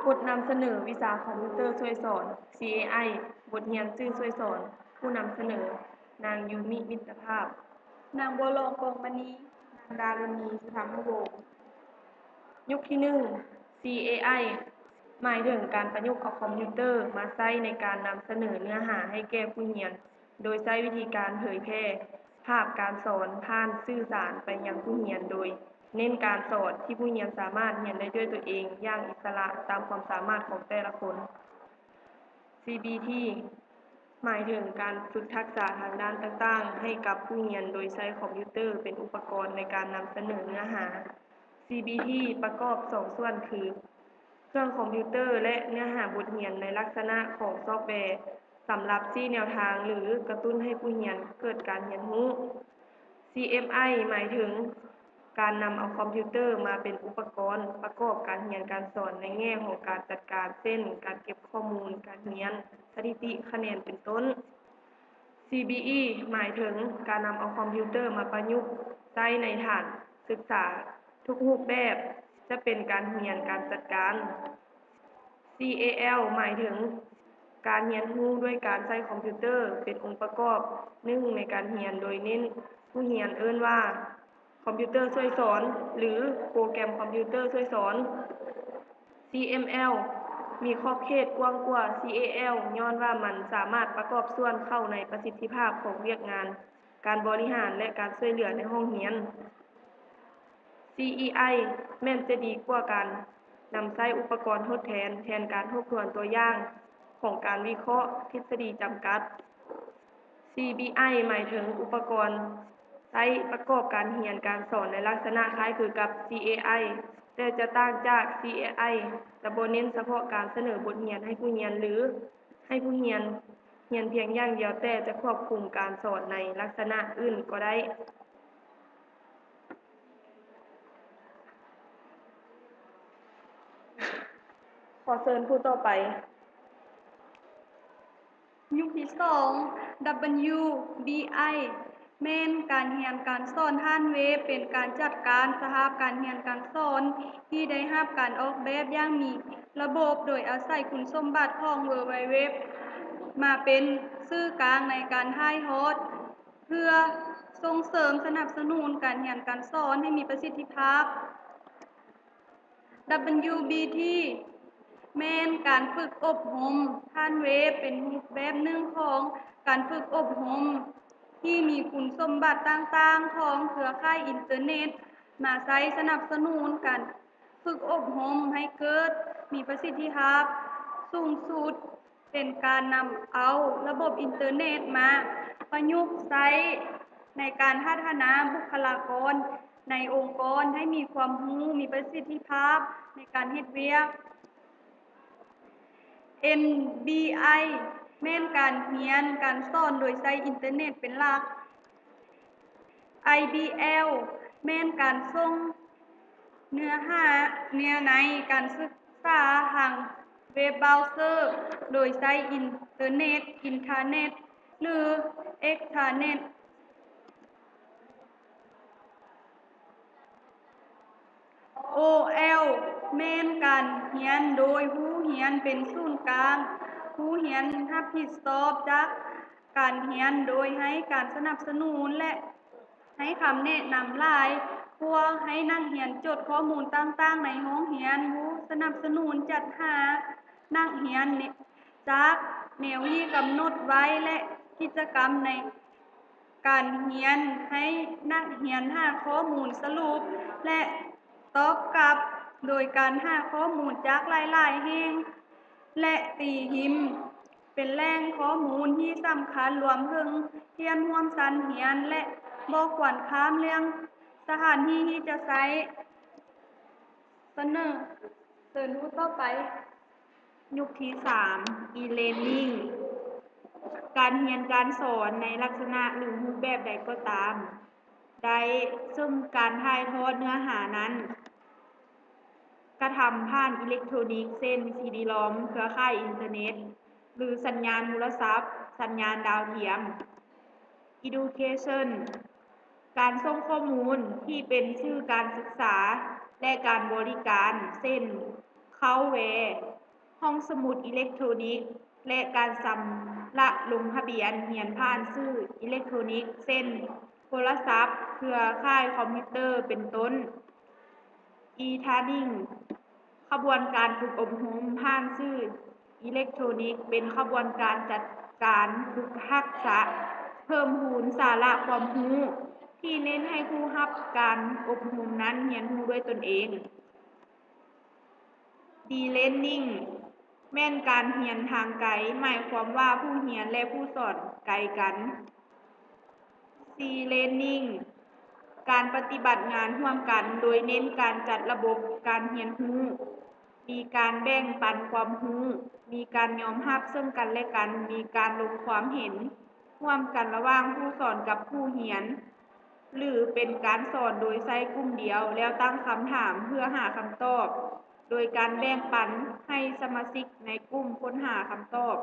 ບົດນຳສະເໜີວິຊາຄອມພິວເຕີຊ່ວຍສອນ ຊີເອໄອ ບົດຮຽນຊື່ຊ່ວຍສອນ. ຜູ້ນຳສະເໜີ ນາງ ຢູມິ ມິດຕະພາບ. ນາງ ບົວຫຼອງ ກອງມະນີ. ນາງ ດາຣະນີ ສຸທຳມະວົງ. ຍຸກທີໜຶ່ງ ຊີເອໄອ ໝາຍເຖິງການປະຍຸກເອົາຄອມພິວເຕີມາໃຊ້ໃນການນຳສະເໜີເນື້ອຫາໃຫ້ແກ່ຜູ້ຮຽນ ໂດຍໃຊ້ວິທີການເຜີຍແຜ່ພາບການສອນຜ່ານສື່ສານໄປຍັງຜູ້ຮຽນ ໂດຍເນັ້ນການສອນທີ່ຜູ້ຮຽນສາມາດຮຽນໄດ້ດ້ວຍຕົວເອງຢ່າງອິດສະຫຼະຕາມຄວາມສາມາດຂອງແຕ່ລະຄົນ. ຊີບີທີ ໝາຍເຖິງການຝຶກທັກສະທາງດ້ານຕ່າງໆໃຫ້ກັບຜູ້ຮຽນ ໂດຍໃຊ້ຄອມພິວເຕີເປັນອຸປະກອນໃນການນຳສະເໜີເນື້ອຫາ. ຊີບີທີ ປະກອບສອງສ່ວນຄື ເຄື່ອງຄອມພິວເຕີ ແລະ ເນື້ອຫາບົດຮຽນໃນລັກສະນະຂອງຊອບແວ ສຳລັບຊີ້ແນວທາງ ຫຼື ກະຕຸ້ນໃຫ້ຜູ້ຮຽນເກີດການຮຽນຮູ້. ຊີເອັມໄອ ໝາຍເຖິງການນຳເອົາຄອມພິວເຕີມາເປັນອຸປະກອນປະກອບການຮຽນການສອນໃນແງ່ຂອງການຈັດການ ເຊັ່ນ ການເກັບຂໍ້ມູນການຮຽນ, ສະຖິຕິ, ຄະແນນ ເປັນຕົ້ນ. ຊີບີອີ ໝາຍເຖິງການນຳເອົາຄອມພິວເຕີມາປະຍຸກໃຊ້ໃນຖານສຶກສາທຸກຮູບແບບ, ຈະເປັນການຮຽນ, ການຈັດການ. ຊີເອແອວ ໝາຍເຖິງການຮຽນຮູ້ດ້ວຍການໃຊ້ຄອມພິວເຕີເປັນອົງປະກອບໜຶ່ງໃນການຮຽນ, ໂດຍເນັ້ນຜູ້ຮຽນເອີ້ນວ່າ ຄອມພິວເຕີຊ່ວຍສອນ ຫຼື ໂປຣແກຣມຄອມພິວເຕີຊ່ວຍສອນ. ຊີເອັມແອວ ມີຂອບເຂດກວ້າງກວ່າ ຊີເອແອວ ຍ້ອນວ່າມັນສາມາດປະກອບສ່ວນເຂົ້າໃນປະສິດທິພາບຂອງວຽກງານການບໍລິຫານ ແລະ ການຊ່ວຍເຫຼືອໃນຫ້ອງຮຽນ. ຊີອີໄອ ແມ່ນຈະດີກວ່າການນຳໃຊ້ອຸປະກອນທົດແທນ ແທນການທົບທວນຕົວຢ່າງຂອງການວິເຄາະທິດສະດີຈຳກັດ. ຊີບີໄອ ໝາຍເຖິງອຸປະກອນໃຊ້ປະກອບການຮຽນການສອນໃນລັກສະນະຄ້າຍຄືກັບຊີເອໄອ ແຕ່ຈະຕ່າງຈາກຊີເອໄອ ຈະບໍ່ເນັ້ນສະເພາະການສະເໜີບົດຮຽນໃຫ້ຜູ້ຮຽນ ຫຼື ໃຫ້ຜູ້ຮຽນຮຽນພຽງຢ່າງດຽວ, ແຕ່ຈະຄວບຄຸມການສອນໃນລັກສະນະອື່ນກໍໄດ້. ຂໍເຊີນຜູ້ຕໍ່ໄປ. ຍຸກທີສອງ ດັບເບິນຢູບີໄອ ແມ່ນການຮຽນການສອນຜ່ານເວັບ, ເປັນການຈັດການສະພາບການຮຽນການສອນທີ່ໄດ້ຮັບການອອກແບບຢ່າງມີລະບົບ ໂດຍອາໄສຄຸນສົມບັດຂອງ World Wide Web ມາເປັນສື່ກາງໃນການຖ່າຍທອດ ເພື່ອສົ່ງເສີມສະໜັບສະໜູນການຮຽນການສອນໃຫ້ມີປະສິດທິພາບ. ດັບເບິນຢູບີທີ ແມ່ນການຝຶກອົບຮົມຜ່ານເວັບ ເປັນຮູບແບບໜຶ່ງຂອງການຝຶກອົບຮົມທີ່ມີຄຸນສົມບັດຕ່າງໆຂອງເຄືອຂ່າຍອິນເຕີເນັດ ມາໃຊ້ສະໜັບສະໜູນການຝຶກອົບຮົມໃຫ້ເກີດມີປະສິດທິພາບສູງສຸດ. ເປັນການນຳເອົາລະບົບອິນເຕີເນັດມາປະຍຸກໃຊ້ໃນການພັດທະນາບຸກຄະລາກອນໃນອົງກອນໃຫ້ມີຄວາມຮູ້, ມີປະສິດທິພາບໃນການເຮັດວຽກ. ເອັນບີໄອ ແມ່ນການຮຽນການສອນໂດຍໃຊ້ອິນເຕີເນັດເປັນຫຼັກ. ໄອບີແອວ ແມ່ນການສົ່ງເນື້ອຫາ, ເນື້ອໃນການສຶກສາທາງເວັບບຣາວເຊີ ໂດຍໃຊ້ອິນເຕີເນັດ, ອິນທາເນັດ ຫຼື ເອັກສທາເນັດ. ໂອແອວ ແມ່ນການຮຽນໂດຍຜູ້ຮຽນເປັນສູນກາງ, ຜູ້ຮຽນຮັບຜິດຊອບຈາກການຮຽນໂດຍໃຫ້ການສະໜັບສະໜູນ ແລະ ໃຫ້ຄຳແນະນຳຫຼາຍກວ່າໃຫ້ນັກຮຽນຈົດຂໍ້ມູນຕ່າງໆໃນຫ້ອງຮຽນ, ຜູ້ສະໜັບສະໜູນຈັດຫານັກຮຽນຈາກແນວທີ່ກຳນົດໄວ້ ແລະ ກິດຈະກຳໃນ ການຮຽນໃຫ້ນັກຮຽນຫາຂໍ້ມູນສະຫຼຸບ ແລະ ຕອບກັບໂດຍການຫາຂໍ້ມູນຈາກຫຼາຍໆແຫ່ງ ແລະ ຕີພິມເປັນແຫຼ່ງຂໍ້ມູນທີ່ສຳຄັນ, ລວມເຖິງເພື່ອນຮ່ວມຊັ້ນຮຽນ ແລະ ບໍ່ຄວນຂ້າມເລື່ອງສະຖານທີ່ທີ່ຈະໃຊ້. ສະເໜີ ເຊີນຮູບຕໍ່ໄປ. ຍຸກທີສາມ ອີເລີນນິງ ການຮຽນການສອນໃນລັກສະນະ ຫຼື ຮູບແບບໃດກໍຕາມ ໄດ້ ເຊິ່ງການຖ່າຍທອດເນື້ອຫານັ້ນກະທຳຜ່ານອີເລັກໂທຣນິກ ເຊັ່ນ ຊີດີຣອມ, ເຄືອຂ່າຍອິນເຕີເນັດ ຫຼື ສັນຍານໂທລະສັບ, ສັນຍານດາວທຽມ. ອີດູເຄເຊິນ ການສົ່ງຂໍ້ມູນທີ່ເປັນສື່ການສຶກສາ ແລະ ການບໍລິການ ເຊັ່ນ ຊາວແວ ຫ້ອງສະໝຸດອີເລັກໂທຣນິກ ແລະ ການຊຳລະລົງທະບຽນຮຽນຜ່ານສື່ອີເລັກໂທຣນິກ ເຊັ່ນ ໂທລະສັບ, ເຄືອຂ່າຍຄອມພິວເຕີ ເປັນຕົ້ນ. e-learning ຂະບວນການຝຶກອົບຮົມຜ່ານສື່ອີເລັກໂທຣນິກ ເປັນຂະບວນການຈັດການຝຶກທັກສະເພີ່ມພູນສາລະຄວາມຮູ້ ທີ່ເນັ້ນໃຫ້ຜູ້ຮັບການອົບຮົມນັ້ນຮຽນຮູ້ດ້ວຍຕົນເອງ. e-learning ແມ່ນການຮຽນທາງໄກ, ໝາຍຄວາມວ່າຜູ້ຮຽນ ແລະ ຜູ້ສອນໄກກັນ. e-learning ການປະຕິບັດງານຮ່ວມກັນ ໂດຍເນັ້ນການຈັດລະບົບການຮຽນຮູ້, ມີການແບ່ງປັນຄວາມຮູ້, ມີການຍອມຮັບເຊິ່ງກັນແລະກັນ, ມີການລົງຄວາມເຫັນຮ່ວມກັນລະຫວ່າງຜູ້ສອນກັບຜູ້ຮຽນ ຫຼື ເປັນການສອນໂດຍໃຊ້ກຸ່ມດຽວ ແລ້ວຕັ້ງຄຳຖາມເພື່ອຫາຄຳຕອບ ໂດຍການແບ່ງປັນໃຫ້ສະມາຊິກໃນກຸ່ມຄົ້ນຫາຄຳຕອບ.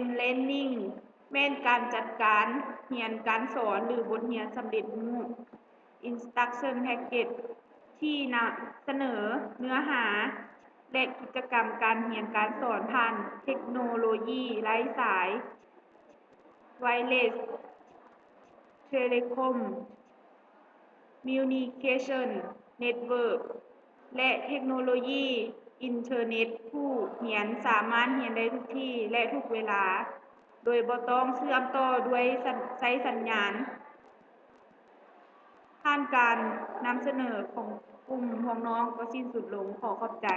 m-learning ແມ່ນການຈັດການຮຽນການສອນ ຫຼື ບົດຮຽນສຳເລັດຮູບ instruction package ທີ່ນຳສະເໜີເນື້ອຫາ ແລະ ກິດຈະກຳການຮຽນການສອນຜ່ານເທັກໂນໂລຢີໄຮ້ສາຍ, wireless, telecom, communication network ແລະ ເທັກໂນໂລຢີອິນເຕີເນັດ. ຜູ້ຮຽນສາມາດຮຽນໄດ້ທຸກທີ່ ແລະ ທຸກເວລາ ໂດຍບໍ່ຕ້ອງເຊື່ອມຕໍ່ດ້ວຍສັນ-, ໃຊ້ສັນຍານ. ຜ່ານການນຳສະເໜີຂອງກຸ່ມພວກນ້ອງກໍສິ້ນສຸດລົງ. ຂໍຂອບໃຈ.